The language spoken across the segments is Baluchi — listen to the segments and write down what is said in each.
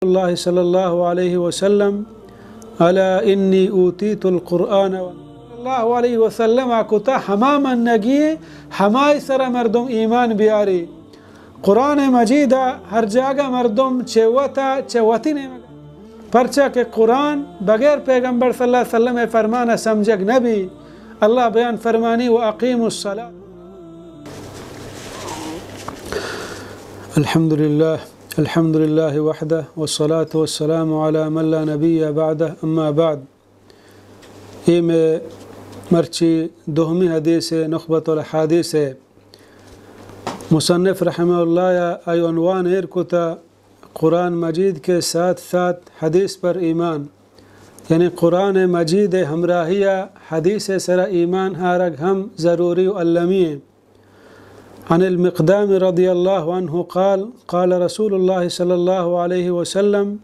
اللہ صلی اللہ علیہ وسلم، الا انی اوتیت القرآن، صلی اللہ علیہ وسلم ءَ کتا ہما منگی، ہمائی سرا مردم ایمان بیاری۔ قرآن مجید ءَ ہر جاگہ مردم چہ وتا چہ وتی نیمگ، پرچا کہ قرآن بغیر پیغمبر صلی اللہ علیہ وسلم ءِ فرمان ءَ سمجھگ نہ بی۔ اللہ بیان فرمانی، و اقیم الصلاۃ۔ الحمد للہ، الحمد للہ وحدہ، والصلاۃ والسلام علی من لا نبی بعدہ، اما بعد۔ اے مئے مرچی دومی حدیث ءِ، نخبۃ الحدیث ءِ۔ مصنف رحمہ اللہ ءَ آئی عنوان ایر کتا، قرآن مجید کے ساتھ ساتھ حدیث پر ایمان، یعنی قرآن مجید ءِ ہمراہی ءَ حدیث ءِ سرا ایمان آرگ ہم ضروری و المی ایں۔ عن المقدام رضی اللہ عنہ قال، قال رسول اللہ صلی اللہ علیہ وسلم،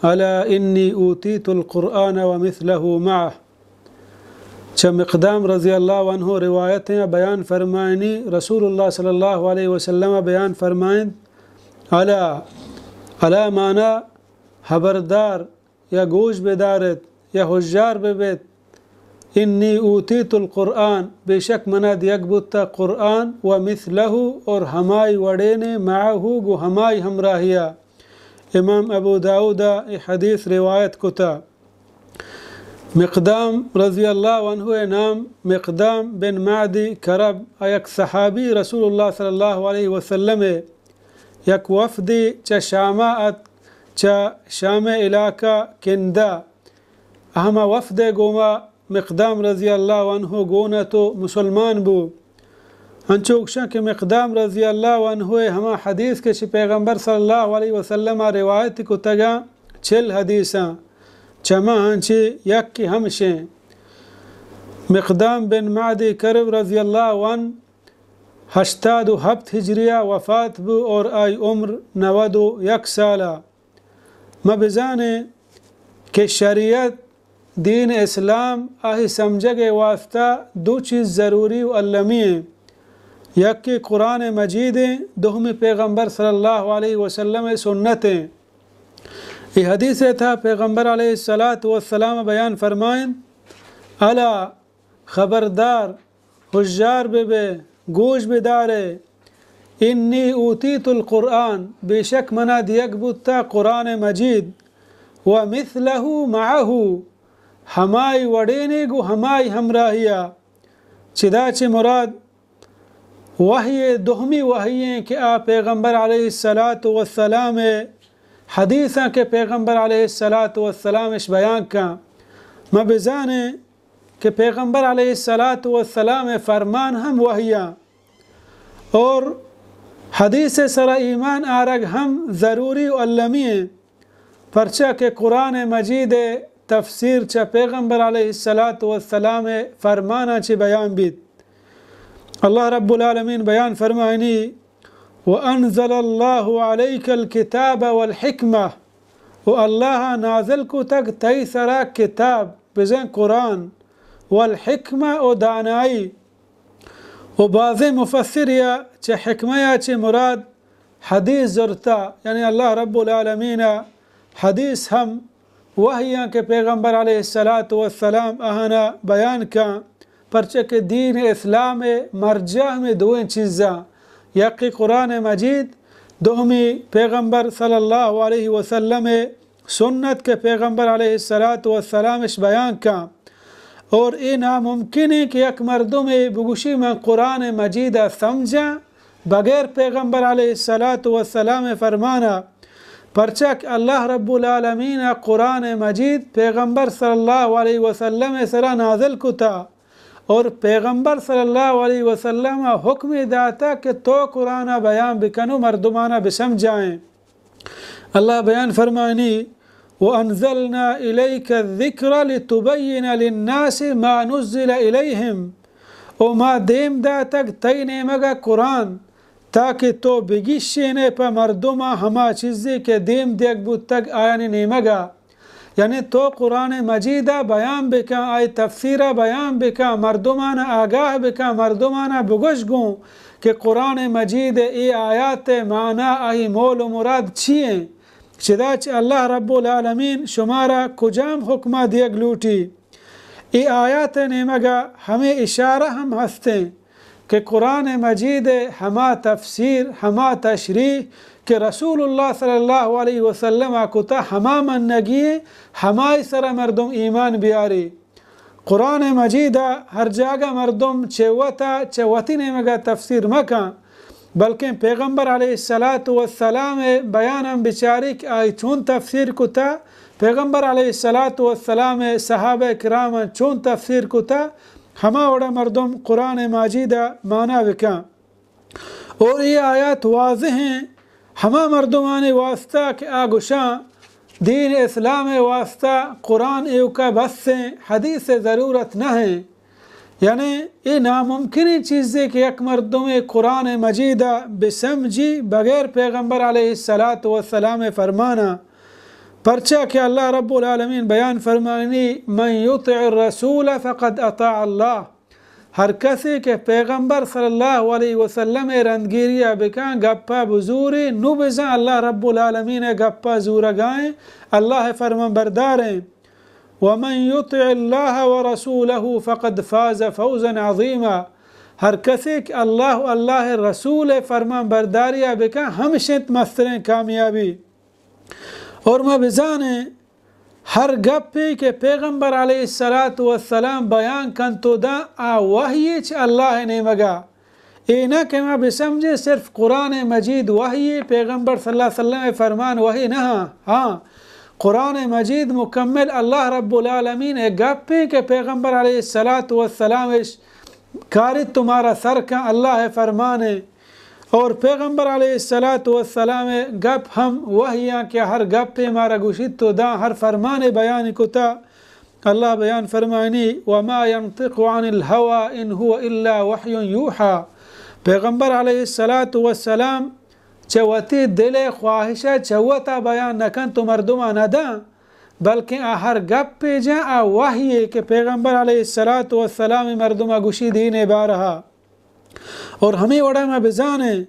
الا انی اوتیت القرآن ومثلہ معہ۔ چہ مقدام رضی اللہ عنہ روایت ایں، بیان فرمائنی، رسول اللہ صلی اللہ علیہ وسلم بیان فرمائنت، الا، الا معنی خبردار، یا گوش بدارت، یا ہشیار ببیت، انی اوتیت القرآن، بے شک منا دیگ بوتا قرآن، و مثلہ، اور ہمائی وڑینے، معہ، گو ہمائی ہمراہیا۔ امام ابو داؤد ءَ اے حدیث روایت کتا۔ مقدام رضی اللہ عنہ ءِ نام مقدام بن معدی کرب ءَ، یک صحابی رسول اللہ صلی اللہ علیہ وسلم ءِ، یک وفدے چہ شام ءَ اتک، چہ شام ءِ علاقہ کندہ، ہما وفد ءِ گوما مقدام رضی اللہ عنہ گون ات و مسلمان بو۔ انچو گشاں کہ مقدام رضی اللہ عنہ ءِ ہما حدیث کہ چہ پیغمبر صلی اللہ علیہ وسلم ءَ روایت کتگاں، چل حدیثاں، چماں چہ یکے ہمشیں۔ مقدام بن معدی کرب رضی اللہ عنہ ہشتاد و ہپت ہجریہ وفات بو اور آئی عمر نود و یک سال ءَ۔ ما بزانیں کہ شریعت، دین اسلام، آہی سمجھگ ءِ واسطہ دو چیز ضروری و المی ایں۔ یکے قرآن مجید ایں، دومی پیغمبر صلی اللہ علیہ وسلم ءِ سنت ایں۔ اے حدیث ءِ تہا پیغمبر علیہ الصلاۃ والسلام بیان فرمائیں، الا، خبردار، ہشیار ببے، گوش بدارے، انی اوتیت القرآن، بے شک منا دیگ بوتا قرآن مجید، و مثلہ معہ، ہمائی وڑینے گو ہمائی ہمراہیا۔ چدا چہ مراد وحی، دومی وحی ایں کہ آ پیغمبر علیہ الصلاۃ والسلام ءِ حدیثاں کہ پیغمبر علیہ الصلاۃ والسلام اش بیان کن۔ ما بزانیں کہ پیغمبر علیہ الصلاۃ والسلام ءِ فرمان ہم وحیاں اور حدیث ءِ سرا ایمان آرگ ہم ضروری و المی ایں، پرچا کہ قرآن مجید ءِ تفسیر چہ پیغمبر علیہ الصلاۃ والسلام ءِ فرماناں چہ بیان بیت۔ اللہ رب العالمین بیان فرمائنی، وانزل اللہ علیک الکتاب والحکمہ، و اللہ ءَ نازل کتگ تئی سرا کتاب، بزاں قرآن، والحکمہ، و دانائی۔ و بازیں مفسر یا چہ حکمہ یا چہ مراد حدیث زرتا، یعنی اللہ رب العالمین ءَ حدیث ہم وحیاں کہ پیغمبر علیہ الصلاۃ والسلام آہانا بیان کن، پرچہ کہ دین اسلام ءِ مرجع ہمے دوئیں چیزاں، یکے قرآن مجید، دومی پیغمبر صلی اللہ علیہ وسلم ءِ سنت کہ پیغمبر علیہ الصلاۃ والسلام اش بیان کن۔ اور اے ناممکن ایں کہ یک مردمے بگوشی من قرآن مجید ءَ سمجھاں بغیر پیغمبر علیہ الصلاۃ والسلام ءِ فرمانا، پرچا کہ اللہ رب العالمین ءَ قرآن مجید پیغمبر صلی اللہ علیہ وسلم ءِ سرا نازل کتا اور پیغمبر صلی اللہ علیہ وسلم ءَ حکم داتا کہ تو قرآن ءَ بیان بکن و مردمانا بسمجھائیں۔ اللہ بیان فرمانی، وانزلنا الیک الذکر لتبین للناس ما نزل الیہم، او ما دیم داتگ تئی نیمگا قرآن، تاکہ تو بگیشینے پہ مردماں ہما چیزے کہ دیم دیگ بوتگ آیانی نیمگا۔ یعنی تو قرآن مجید ءَ بیان بکن، آئی تفسیر ءَ بیان بکن، مردمان ءَ آگاہ بکن، مردمان ءَ بگوش گوں کہ قرآن مجید ءِ اے آیات ءِ معنی، آئی مول و مراد چی ایں؟ چدا چہ اللہ رب العالمین شمارا کجام حکمہ دیگ لوٹی؟ اے آیات نیمگا ہمیں اشارہ ہم ہستیں کہ قرآن مجید ہما تفسیر، ہما تشریح کہ رسول اللہ صلی اللہ علیہ وسلم کتا، ہما منگی، ہمائی سر مردم ایمان بیاری۔ قرآن مجید ء ہر جاگہ مردم چہ وت ء چہ وتی نیمگ ء تفسیر مہ کن، بلکیں پیغمبر علیہ الصلاۃ والسلام ء بیان ہم بچاری کہ آئی چون تفسیر کتا، پیغمبر علیہ الصلاۃ والسلام ء صحابہ کرام چون تفسیر کتا، ہما وڑا مردم قرآن مجید ء مانا بکن۔ اور اے آیات واضح ہیں ہما مردمانی واسطہ کہ آ گشاں دین اسلام واسطہ قرآن ایوکا بس ہیں، حدیث ضرورت نہ ہیں۔ یعنی اے ناممکنیں چیزے کہ یک مردمے قرآن مجید بسمجی بغیر پیغمبر علیہ الصلاۃ والسلام فرمانا، پرچا کہ اللہ رب العالمین بیان فرمانی، من یطع الرسول فقد اطاع اللہ۔ ہر کسے کہ پیغمبر صلی اللہ علیہ وسلم ء رندگیری ء بکن، گپ ء بزوری، نو بزن اللہ رب العالمین ء گپ ء زورگائیں، اللہ ء فرمان برداریں۔ ومن یطع اللہ ورسولہ فقد فاز فوزا عظیما۔ ہر کسے کہ اللہ و اللہ ء رسول ء فرمان برداری ء بکن، ہمش انت مستریں کامیابی۔ اور ما بزانیں ہر گپے کہ پیغمبر علیہ الصلاۃ والسلام بیان کنت و داں، آ وحی چہ اللہ نیمگا۔ اے نہ کہ ما بسمجھیں صرف قرآن مجید وحی، پیغمبر صلی اللہ علیہ وسلم فرمان وحی نہ۔ ہاں، قرآن مجید مکمل اللہ رب العالمین ء گپے کہ پیغمبر علیہ الصلاۃ والسلام اش کاری تمہارا سر کن اللہ فرمانے۔ اور پیغمبر علیہ الصلاۃ والسلام گپ ہم وحیاں کہ ہر گپے مارا گوشیت تو داں ہر فرمانے بیان کتا۔ اللہ بیان فرمائنی، وما ينطق عن الهوى ان هو الا وحی یوحی۔ پیغمبر علیہ الصلاۃ والسلام چہ وتی دل خواہشہ چہ وتا بیان نہ کنت و مردما نہ داں، بلکیں آ ہر گپے جاں آ وحی کہ پیغمبر علیہ الصلاۃ والسلام مردما گوشی دین بارہا۔ اور ہمے وڑا ما بزانیں،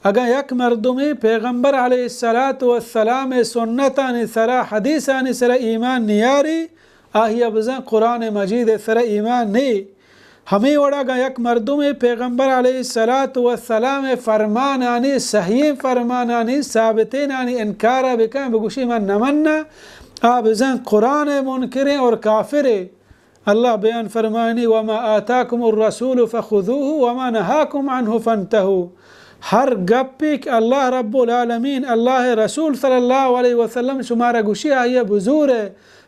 اگاں یک مردمے پیغمبر علیہ الصلاۃ والسلام سنتانی سرا، حدیثانی سرا ایمان نیاری، آہیا بزاں قرآن مجید سرا ایمان نی۔ ہمے وڑا اگاں یک مردمے پیغمبر علیہ الصلاۃ والسلام فرمانانی، صحیح فرمانانی، ثابتینانی انکارا بکن، بگوشی من نمنہ، آ بزاں قرآن منکریں اور کافرے۔ اللہ بیان فرمائنی، وما آتاکم الرسول فخذوه وما نهاکم عنه فانتهوا۔ ہر گپے کہ اللہ رب العالمین، اللہ رسول صلی اللہ علیہ وسلم شمارا گوشی آئیے بزورے،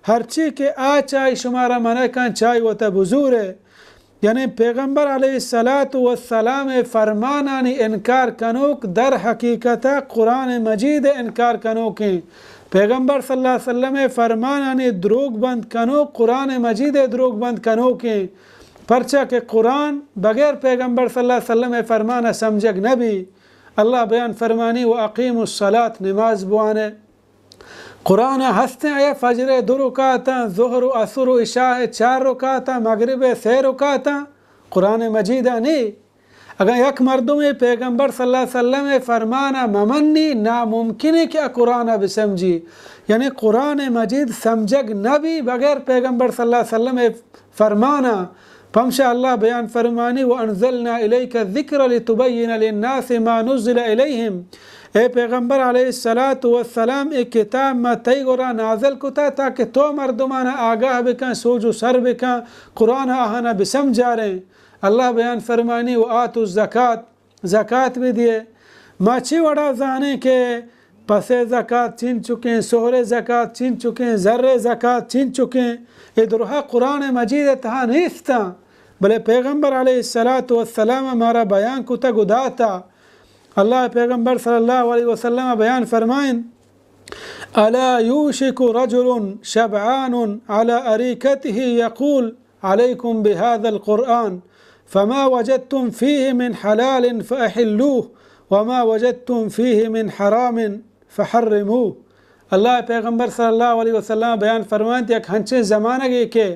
ہرچی کہ آ چاہی شمارا منع کن چاہی وتا بزورے۔ یعنی پیغمبر علیہ الصلاۃ والسلام فرمانانی انکار کنوک در حقیقت قرآن مجید انکار کنوکیں۔ پیغمبر صلی اللہ علیہ وسلم فرمانانی دروگ بند کنوک قرآن مجید دروگ بند کنوکیں، پرچا کہ قرآن بغیر پیغمبر صلی اللہ علیہ وسلم فرمان سمجھگ نبی۔ اللہ بیان فرمانی، و اقیموا الصلاۃ، نماز بوانے۔ قرآن ء ہستیں آیا فجر ء دو رکعتاں، ظہر و عصر و عشاء ء چار رکعتاں، مغرب ء سے رکعتاں، قرآن مجید ء نی۔ اگاں یک مردمے پیغمبر صلی اللہ علیہ وسلم ء فرمان ء ممنی، ناممکنے کہ آ قرآن ء بسمجی۔ یعنی قرآن مجید سمجھگ نہ بی بغیر پیغمبر صلی اللہ علیہ وسلم ء فرمانا۔ پمشا اللہ بیان فرمانی، وانزلنا الیک الذکر لتبین للناس ما نزل الیہم۔ اے پیغمبر علیہ الصلاۃ والسلام، اے کتاب ما تئی گورا نازل کتا تاکہ تو مردمانا آگاہ بکن، سوج و سر بکن، قرآن آہانا بسمجھاریں۔ اللہ بیان فرمانی، و آتوا الزکات، زکات بدیے۔ ما چی وڑا زانیں کہ پسے زکات چین چکیں، سہرے زکات چین چکیں، زرے زکات چین چکیں؟ اے درہا قرآن مجید تہا نیستاں، بلے پیغمبر علیہ الصلاۃ والسلام مارا بیان کتگ و داتا۔ اللہ پیغمبر صلی اللہ علیہ وسلم بیان فرمائن، الا یوشک رجل شبعان علی اریکته یقول، عليكم بهذا القرآن فما وجدتم فيه من حلال فأحلوه وما وجدتم فيه من حرام فحرموه۔ اللہ پیغمبر صلی اللہ علیہ وسلم بیان فرمائنت، یک ہنچیں زمانگے کہ،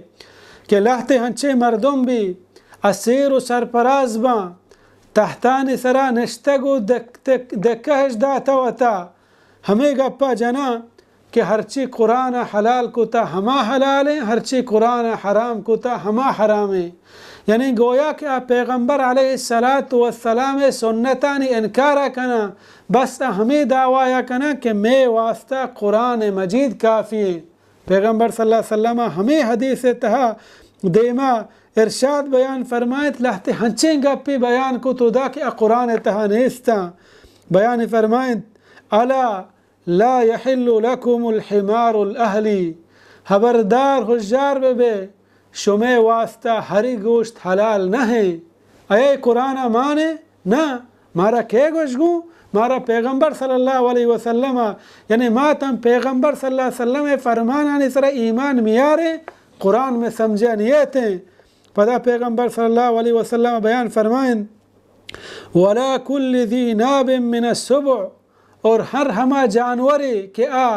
کہ لہتے ہنچیں مردم بی، اسیر و سرپراز باں، تہتانی سرا نشتگ و دک-، دک-، دکہش داتہ وتا، ہمے گپا جناں کہ ہرچی قرآن ءَ حلال کتا ہما حلال ایں، ہرچی قرآن ءَ حرام کتا ہما حرام ایں۔ یعنی گویا کہ آ پیغمبر علیہ الصلوۃ والسلام ءِ سنتانی انکار ءَ کناں، بس آ ہمے دعوی ءَ کناں کہ مئے واسطہ قرآن مجید کافی ایں۔ پیغمبر صلی اللہ علیہ وسلم ءَ ہمے حدیث ءِ تہا دیما ارشاد بیان فرمائنت، لہتے ہنچیں گپے بیان کت ادا کہ آ قرآن ءِ تہا نیستاں۔ بیان فرمائنت، الا لا یحل لکم الحمار الاہلی، خبردار ہشدار بہ بئے، شمئے واسطہ ہری گوشت حلال نہ ایں۔ اے قرآن ءَ مانے؟ نہ، مارا کئے گوش گوں؟ مارا پیغمبر صلی اللہ علیہ وسلم ءَ، یعنی ما تاں پیغمبر صلی اللہ علیہ وسلم ءِ فرمانانی سرا ایمان میاریں، قرآن مئے سمجھ ءَ نیتیں۔ پدا پیغمبر صلی اللہ علیہ وسلم بیان فرمائیں، ولا کل ذی ناب من السبع، اور ہر ہما جانورے کہ آ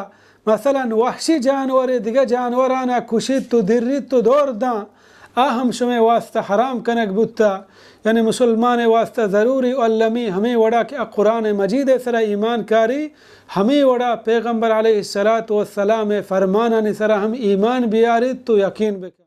مثلاً وحشی جانورے دگہ جانورانا کشیت و دریت و دور داں، آ ہم شمئے واسطہ حرام کنگ بوتا۔ یعنی مسلمانے واسطہ ضروری و المی ہمے وڑا کہ آ قرآن مجید سرا ایمان کاری، ہمے وڑا پیغمبر علیہ الصلوۃ والسلام فرمانانی سرا ہم ایمان بیاریت و یقین بکن۔